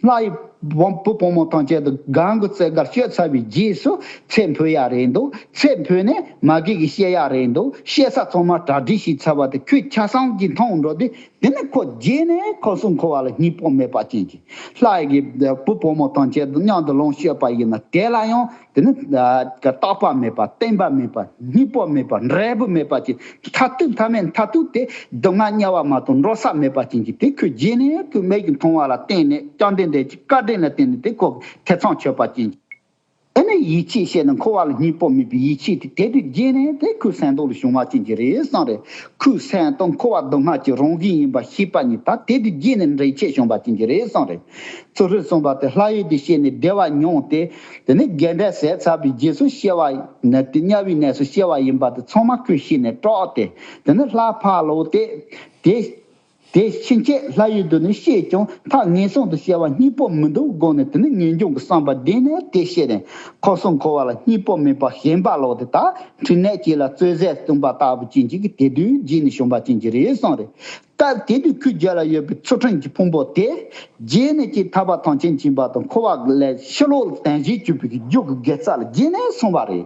ལྷ་ཡི་བུ་བུ་བུ་མོ་ཐམས་ཅད་དུ་དགའ་མགུ་རྩེ་དགའ་སྐྱེས་ཚར་བའི་རྗེས་སུ་ཚེ་འཕོས་ཡག་རེད་འདུག། ཚེ་འཕོས་ནས་མ་གི་གི་སྐྱེ་ཡག་རེད་འདུག། སྐྱེ་ས་ཚང་མ་གྲ་སྒྲིག་བྱས་ཚར་བ་དེ་ཁོས་ཆ་ཚང་གིས་མཐོང་འགྲོ་དུས། དེ་ནས་ཁོ་རྗེས་ནས་ཁོ་གསུང་འཁོར་བ་ལ་སྙིང་པོ་མེད་པ་ཅན་གྱི། ལྷ་ཡི་གི་བུ་བུ་མོ་ཐམས་ཅད་དུ་མཉམ་དུ་ལོངས་སྤྱོད་པ་ཡིན་ན། དེ་ལ་ཡང་དེ་ནི་རྟག་པ་མེད་པ། བརྟན་པ་མེད་པ། སྙིང་པོ་མེད་པ། འབྲས་བུ་མེད་པ་ཅན། མཐར་ཐུག་མཐའ་མའི་མཐར་ཐུག་དེ་སྡུག་བསྔལ་དམྱལ་བ་མ་གཏོགས་འགྲོ་ས་མེད་པ་ཅན་གྱི། དེ་ཁོས་རྗེས་ནས་ཁོས་མིག་གིས་མཐོང་བ་ལ་བརྟེན་ནས། བཅོམ་ལྡན་འདས་ཀྱི་བཀའ་དྲིན་ལ་བརྟེན་ནས་དེ་ཁོ་ཐེ་ཚོམ་ཆོད་པ་ཅན་གྱི། དེ་ནས་ཡིད་ཆེས་བྱས་ནས་འཁོར་བ་ལ་སྙིང་པོ་མེད་པའི་ཡིད་ཆེས་དེ། དེ་དུས་རྗེས་ནས་དེ་ཁོའི་སེམས་རྟོགས་ལ་བྱུང་བ་ཅན་གྱི་རེད་གསུངས་རེད། ཁོའི་སེམས་རྟོགས་འཁོར་བ་སྡུག་བསྔལ་གྱི་རང་བཞིན་ཡིན་པ་ཤེས་པ་ཉིད་ད་དེ་དུས་རྗེས་ནས་འདྲེན་བྱེད་བྱུང་བ་ཅན་གྱི་རེད་གསུངས་རེད། ཚུལ་ཁྲིམས་བསྲུངས་པ་དེ་ལྷ་ཡུལ་དུ་སྐྱེས་ནས་བདེ་བ་མྱོང་སྟེ། དེ་ནས་དགེ་འབྲས་ཟད་ཚར་བའི་རྗེས་སུ་སྐྱེ་བ་ནི་དེ་དམྱལ་བའི་གནས་སུ་སྐྱེ་བ་ཡིན་པ་དེ་ཚང་མ་ཁོས་ཤེས་ནས་སྐྲག་སྟེ། དེ་ནས་ལྷ་ཕར་ལོག་སྟེ། དེ་དེ་ཕྱིན་ཆད་ལྷ་ཡུལ་དུ་ནི་སྐྱེས་ཀྱང་མཐར་ངན་སོང་དུ་སྐྱེ་བ་སྙིང་པོ་མི་འདུག་དགོངས་ནས། དེ་ནི་ངེས་འབྱུང་གི་བསམ་པ་དེ་ནས་དེ་བཤད་ནས། ཁོ་གསུང་འཁོར་བ་ལ་སྙིང་པོ་མེད་པ་ཞེན་པ་ལོག་སྟེ། ད་འཕྲིན་ལས་ཅིག་ལ་རྩོད་ཟས་བཏུང་པ་ལྟ་བུ་ཅན་ཅིག་གིས་དེ་དུས་རྗེས་ནས་བྱུང་བ་ཅན་གྱི་རེད་གསུངས་རེད། སྐབས་དེ་དུས་ཁོའི་རྒྱབ་ལ་ཡོད་པའི་ཚུལ་ཁྲིམས་ཀྱི་ཕུང་པོ་དེ་རྗེས་ནས་ཀྱི་ཐར་པ་ཐམས་ཅད་མཁྱེན་པ་དང་འཁོར་བ་ལས་ཕྱི་ལོགས་ལ་དོན་བྱེད་བཅུག་པའི་རྒྱུ་གི་དགེ་རྩ་ལ་རྗེས་ནས་སོང་བ་རེད།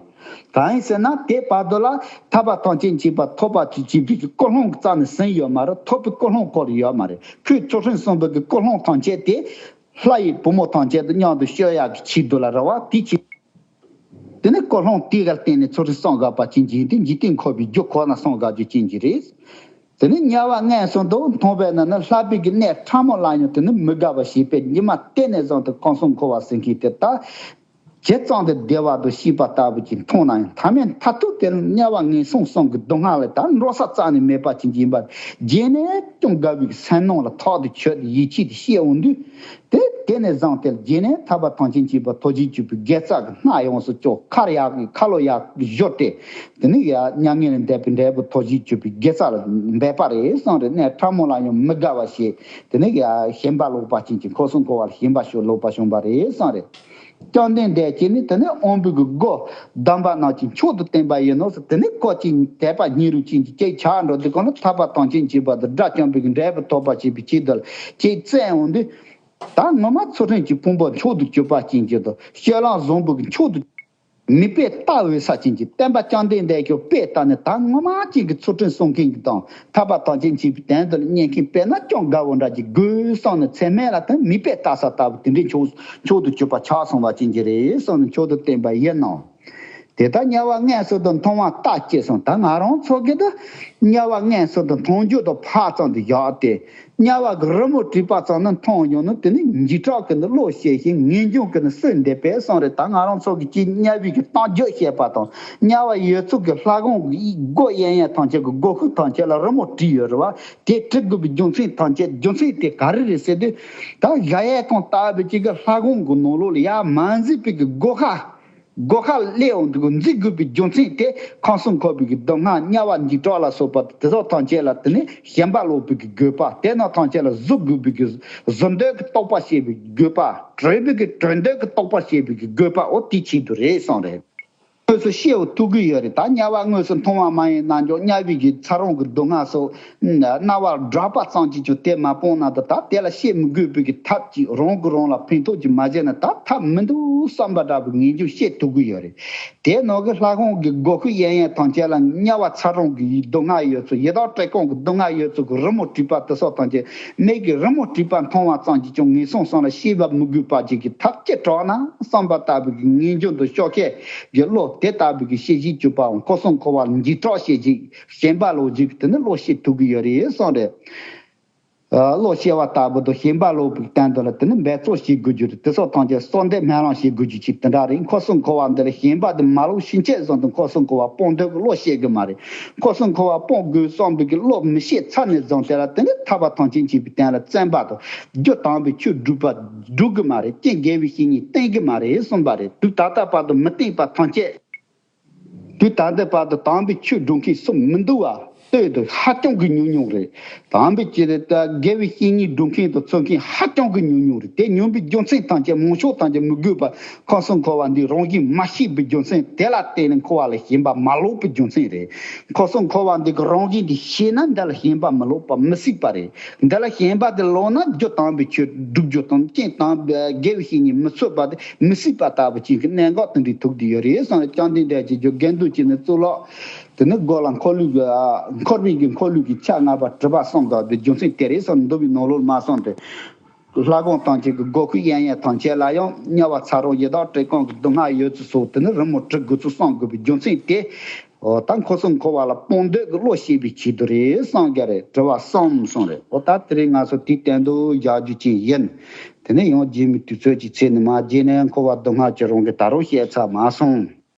གང་ཡིན་ཟེར་ན། དེ་བར་དུ་ལ་ཐར་པ་ཐམས་ཅད་མཁྱེན་པ་ཐོབ་པ་ཅིག་བྱེད་པའི་ཀུན་སློང་གི་རྩ་ནས་ཟིན་ཡོད་མ་རེད། ཐོབ་པའི་ཀུན་སློང་ཁོ་རང་ཡོད་མ་རེད། ཁོས་ཚུལ་ཁྲིམས་བསྲུངས་པའི་གི་ཀུན་སློང་ཐམས་ཅད་དེ་ལྷ་ཡི་བུ་མོ་ཐམས་ཅད་དུ་མཉམ་དུ་སྐྱོད་ཡག་གི་ཆེད་དུ་ལ་རེ་བ་དེ་བྱེད། དེ་ནི་ཀུན་སློང་དེ་གར་བརྟེན་ནས་ཚུལ་ཁྲིམས་བསྲུང་དགོས་པ་ཅན་གྱི་ཡིན་ཏེ། འཇིག་རྟེན་འཁོར་བའི་རྒྱུ་ཁོ་ན་བསྲུང་དགོས་རྒྱུ་ཅན་གྱི་རེད། དེ་ནི་དམྱལ་བ་མངོན་སུམ་དུ་མཐོང་བས་ན་ནི། ལྷག་པའི་གི་གནས་ཕྲ་མོ་ལ་ཡང་དེ་ནི་མི་དགའ་བ་བྱེད་པས། ཉི་མ་དེ་ནས་བཟུང་སྟེ་ཁོ་གསུང་འཁོར་བ་ཟེར་མཁན་དེ་ད་ཇི་ཙམ་དུ་བདེ་བ་དང་སྐྱིད་པ་ལྟ་བུ་ཅིག་མཐོང་ན་ཡང་། མཐའ་མའི་མཐར་ཐུག་དེར་དམྱལ་བ་ངན་སོང་གསུམ་གྱི་སྡུག་བསྔལ་ལས་ད་འགྲོ་ས་རྩ་ནས་མེད་པ་ཅིག་ཡིན་པར་རྗེས་ནས་སྐྱབས་དགའ་བའི་སེམས་ནང་ལ་ཐག་ཏུ་ཆོད་དེ་ཡིད་ཆེས་དེ་སྐྱེ་འོང་དུས། དེ་དེ་ནས་བཟུང་སྟེ་རྗེས་ནས་ཐར་པ་ཐམས་ཅད་མཁྱེན་པ་ཐོབ་བྱེད་བཅུག་པའི་དགེ་རྩ་གི་སྣ་ཡོངས་སུ་གཅོད། ཁ་ཡག་གི་ཁ་ལོ་ཡག་གི་བཞོ་སྟེ། དེ་ནི་ཡ་མྱ་ངན་ལས་འདས་པའི་འབྲས་བུ་ཐོབ་བྱེད་བཅུག་པའི་དགེ་རྩ་ལ་འབད་པ་རེད་གསུངས་རེད། གནས་ཕྲ་མོ་ལ་ཡང་མི་དགའ་བ་བྱེད། དེ་ནི་ཡ་ཞེན་པ་ལོག་པ་ཅན་གྱི། ཁོ་གསུང་འཁོར་བ་ལ་ཞེན་པ་ཤོར་ལོག་པ་བྱུང་བ་རེད་གསུངས་རེད། བཅོམ་ལྡན་འདས་ཀྱིས་ནི་དེ་ནི་དབང་པོ་གི་སྒོ་བསྡམས་པ་རྣམས་ཀྱིས་མཆོག་ཏུ་བསྟན་པ་ཡིན་ནོ་ཟེར། དེ་ནི་ཁོ་ཅིག་དད་པ་སྙིང་རུས་ཅན་གྱི་ཅིག་ཆགས་འགྲོ་དུས། གང་ལ་ཐར་པ་ཐམས་ཅད་མཁྱེན་པ་དང་དགྲ་བཅོམ་པའི་འབྲས་བུ་ཐོབ་པ་བྱེད་པའི་ཆེད་དུ་ལ་ཅིག་བཙལ་འོང་དུས། ད་ངོ་མ་ཚུལ་ཁྲིམས་ཀྱི་ཕུང་པོ་མཆོག་ཏུ་གྱུར་པ་ཅན་གྱི་དང་། སྤྱོད་ལམ་བཟང་པོ་གི་མཆོག་ཏུ་མིག་དཔེ་ལྟ་འོས་ས་ཅན་གྱི་བསྟན་པ་བཅོམ་ལྡན་འདས་ཀྱི་དཔེ་ལྟ་ནས། ད་ངོ་མ་ཅན་གྱི་ཚུལ་ཁྲིམས་སྲུང་མཁན་གྱི་དང་ཐར་པ་ཐམས་ཅད་མཁྱེན་པའི་དོན་དུ་གཉེར་མཁན་དཔེར་ན་སྐྱབས་དགའ་བོ་འདྲ་ཅིག་དགོས་བསམ་ནས། ཚེ་སྨད་ལ་ད་མིག་དཔེ་ལྟ་ས་ལྟ་བུ་དེ་འདྲའི་མཆོག་མཆོག་ཏུ་གྱུར་པ་ཆགས་སོང་བ་ཅན་གྱི་རེད་བསམ་ནས་མཆོག་ཏུ་བསྟན་པ་ཡིན་ནོ། དེ་ལྟར་དམྱལ་བ་མངོན་སུམ་དུ་མཐོང་བ་ལྟ་ཅི་གསུངས། ད་ང་རང་ཚོ་གིས་ད་དམྱལ་བ་མངོན་སུམ་དུ་མཐོང་རྒྱུ་དང་ཕར་ཙམ་དུ་བཞག་སྟེ། དམྱལ་བ་གི་རི་མོ་བྲིས་པ་ཙམ་ནི་མཐོང་ཡོང་ན། དེ་ནི་འཇིགས་སྐྲག་གིས་ནི་བློ་ཞེད་ཤིང་། ངེས་འབྱུང་གིས་ནི་སུན་འདེབས་པས་གསུངས་རེད། ད་ང་རང་ཚོ་གིས་ཅིག་དམྱལ་བའི་གི་གཏམ་རྒྱུད་བཤད་པ་དང་། དམྱལ་བ་ཡོད་ཚུལ་གྱི་ལྷ་ཁང་གི་སྒོ་གཡས་གཡོན་ཐམས་ཅད་ཀྱི་སྒོ་ཁུག་ཐམས་ཅད་ལ་རི་མོ་བྲིས་ཡོད་རེད་བ། དེ་བྲི་དགོས་པའི་རྒྱུ་མཚན་ཐམས་ཅད། རྒྱུ་མཚན་དེ་ག་རེ་རེད་ཟེར་དུས། ད་གཞལ་ཡས་ཁང་ལྟ་བུ་ཅིག་གི་ལྷ་ཁང་གི་ནང་ལོགས་ལ་ཡར་མ་འཛེགས་པའི་གི་སྒོ་ཁ། སྒོ་ཁ་སླེབས་འོང་དུས་འཛེག་དགོས་པའི་རྒྱུ་མཚན་དེ། ཁམས་གསུམ་འཁོར་བའི་གི་སྡུག་བསྔལ། དམྱལ་བ་འཇིགས་སྐྲག་ལ་སོགས་པ་དེ་དག་ཐམས་ཅད་ལ་དེ་ནི་ཞེན་པ་ལོག་པའི་གི་དགོས་པ། དེ་རྣམས་ཐམས་ཅད་ལ་གཟུགས་དགོས་པའི་གི་གཟུགས་འདོད་ཀྱི་རྟོག་པ་སྐྱེ་བའི་དགོས་པ། གྲོལ་བའི་གི་གྲོལ་འདོད་ཀྱི་རྟོག་པ་སྐྱེ་བའི་གི་དགོས་པ། འོ་དེའི་ཆེད་དུ་རེད་གསུངས་རེད། དངོས་སུ་ཤེས་པ་ཐུབ་ཀྱི་ཡོད་རེད། ད་དམྱལ་བ་དངོས་སུ་མཐོང་བ་མ་ཡིན་ན་ཀྱང་དམྱལ་བའི་གི་ཚ་གྲང་གི་སྡུག་བསྔལ་སོགས་རྣ་བར་སྒྲོག་པ་ཙམ་གྱིས་ཀྱང་དེ་མ་སྤངས་ན་ད་ད་དེ་ལ་བཤད་མི་དགོས་པའི་གི་ཐབས་ཀྱིས་རང་གིས་རང་ལ་ཕན་ཐོགས་ཀྱིས་མ་བྱས་ན་ད་ཐབས་མི་འདུག་བསམ་པ་འདྲ་བའི་ངེས་འབྱུང་བཤད་ཐུབ་ཀྱི་ཡོད་རེད། དེ་ནང་གི་ལྷ་ཁང་གི་སྒོ་ཁུག་གཡས་གཡོན་ཐམས་ཅད་ལ་དམྱལ་བ་ཚ་གྲང་གི་སྡུག་བསྔལ་ཡོད་ཚུལ། ཡི་དྭགས་བཀྲེས་སྐོམ་གྱི་སྡུག་བསྔལ་ཡོད་ཚུལ་གྱི་རི་མོ་བྲིས་པ་དེ་སོགས་ཐམས་ཅད་མིག་གིས་རི་མོ་བྲིས་པ་མཐོང་བ་ཙམ་གྱིས་ཀྱང་ངན་སོང་གསུམ་ལ་སྐྱེ་བ་མི་དགོས་པ་ཅིག་གི་ཐབས་ཅི་དྲག་ན་བསམ་པ་ལྟ་བུ་གི་ངེས་འབྱུང་དུ་ཤོག་ཁའི་གི་བློ་དེ་ལྟ་བུ་གི་ཤེས་བཞིན་གྱུར་པའང་འཁོར་གསུམ་འཁོར་བ་འཇིགས་སྐྲག་བྱེད་ཅིག་ཞེན་པ་ལོག་ཅིག་དེ་ནི་བློ་ཤེས་ཐུབ་ཀྱི་ཡོད་རེད་གསུངས་རེད། ཨ། བློ་ཤེས་པ་ལྟ་བུ་དང་ཞེན་པ་ལོག་པའི་སྟེང་དུ་ལ་དེ་ནི་འབད་རྩོལ་བྱེད་དགོས་རྒྱུ་རེད། དེ་སོགས་ཐམས་ཅད་གསོལ་འདེབས་སྨོན་ལམ་བྱེད་དགོས་རྒྱུ་ཅིག་དེ་འདྲ་རེད། འཁོར་གསུམ་འཁོར་བ་འདི་ལ་ཞེན་པ་དེ་མ་ལོག་ཕྱིན་ཆད་བཟུང་དུ་འཁོར་གསུམ་འཁོར་བ་སྤོང་འདོད་ཀྱི་བློ་སྐྱེ་གི་མ་རེད། འཁོར་གསུམ་འཁོར་བ་སྤོང་དགོས་བསམ་པའི་གི་བློ་མི་སྐྱེ་ཚར་ནས་བཟུང་དེ་ལ་དེ་ནི་ཐར་པ་ཐམས་ཅད་མཁྱེན་པའི་སྟེང་ལ་བརྩོན་པ་དང་རྒྱུ་དམ་པའི་ཆོས་སྒྲུབ་པ་སྒྲུབ་གི་མ་རེད། རྐྱེན་དགེ་བའི་བཤེས་གཉེན་བསྟེན་གི་མ་རེད་གསུངས་པ་རེད། དུས་ད་ལྟ་བར་དུ་མི་བསྟེན་པ་ཐམས་ཅད། དུས་ད་ལྟའི་བར་དུ་དམ་པའི་ཆོས་སྒྲུབ་མཁན་སུ་མི་འདུག་བ། ལྟོས་དང་ཧ་ཅང་གི་ཉུང་ཉུང་རེད། དམ་པའི་ཆོས་དེ་ལྟར་དགེ་བའི་བཤེས་གཉེན་སྒྲུབ་མཁན་དང་འཚོལ་མཁན་ཧ་ཅང་གི་ཉུང་ཉུང་རེད། དེ་ཉུང་པའི་རྒྱུ་མཚན་ཐམས་ཅད་མང་ཤོས་ཐམས་ཅད་མི་དགོས་པར་འཁོར་གསུམ་འཁོར་བ་འདིའི་རང་བཞིན་མ་ཤེས་པའི་རྒྱུ་མཚན། དེ་ལ་བརྟེན་ནས་འཁོར་བ་ལ་ཞེན་པ་མ་ལོག་པའི་རྒྱུ་མཚན་རེད། འཁོར་གསུམ་འཁོར་བ་འདི་གི་རང་བཞིན་འདི་ཤེས་ན་འདི་ལ་ཞེན་པ་མི་ལོག་པ་མི་སྲིད་པ་རེད། འདི་ལ་ཞེན་པ་དེ་ལོག་ན་རྒྱུ་དམ་པའི་ཆོས་སྒྲུབ་རྒྱུ་དང་རྐྱེན་དམ་པའི་དགེ་བའི་བཤེས་གཉེན་མི་འཚོལ་བ་དེ་མི་སྲིད་པ་ལྟ་བུ་ཅིག་གི་གནད་འགག་དེ་འདྲའི་ཐུག་བསྡད་ཡོད་རེད་གསུངས་ནས། བཅོམ་ལྡན་འདས་ཀྱིས་རྒྱུ་དགེ་འདུན་གྱི་ནི་གཙུག་ལག་དེ་ནི་སྒོ་ལ་འཁོར་ལུས་ཀྱི་འཁོར་བའི་གི་འཁོར་ལུས་ཀྱི་ཆ་ལྔ་པ་གྲུབ་པ་གསུམ་དང་དེ་རྒྱུ་མཚན་དེ་རེད་གསུངས་ནས། འདུལ་བའི་ནང་ལོགས་མ་གསུངས་ཏེ། ལྷ་ཁང་ཐམས་ཅད་ཀྱི་སྒོ་ཁུག་གཡས་གཡོན་ཐམས་ཅད་ལ་ཡང་དམྱལ་བ་ཚ་གྲང་ཡི་དྭགས་བཀྲེས་སྐོམ་གྱི་སྡུག་བསྔལ་ཡོད་ཚུལ་སོགས་དེ་ནི་རི་མོ་བྲི་དགོས་ཚུལ་གསུང་དགོས་པའི་རྒྱུ་མཚན་དེ། འོ་ད་འཁོར་གསུམ་འཁོར་བ་ལ་སྤོང་འདོད་ཀྱི་བློ་སྐྱེ་བའི་ཆེད་དུ་རེད་གསུངས་ཀྱི་རེད། དྲི་བ་གསུམ་གསུངས་རེད། འོ་ད་དེ་རིང་ང་ཚོ་དེའི་སྟེང་དུ་བཞག་རྒྱུ་ཅིག་ཡིན། དེ་ནས་ཡང་རྗེས་མའི་དུས་ཚོད་ཅིག་ཚེས་ནས་མར་རྗེས་ནས་འཁོར་བ་སྡུག་བསྔལ་གྱི་རང་གི་ད་རུང་བཤད་ཚར་མ་སོང་།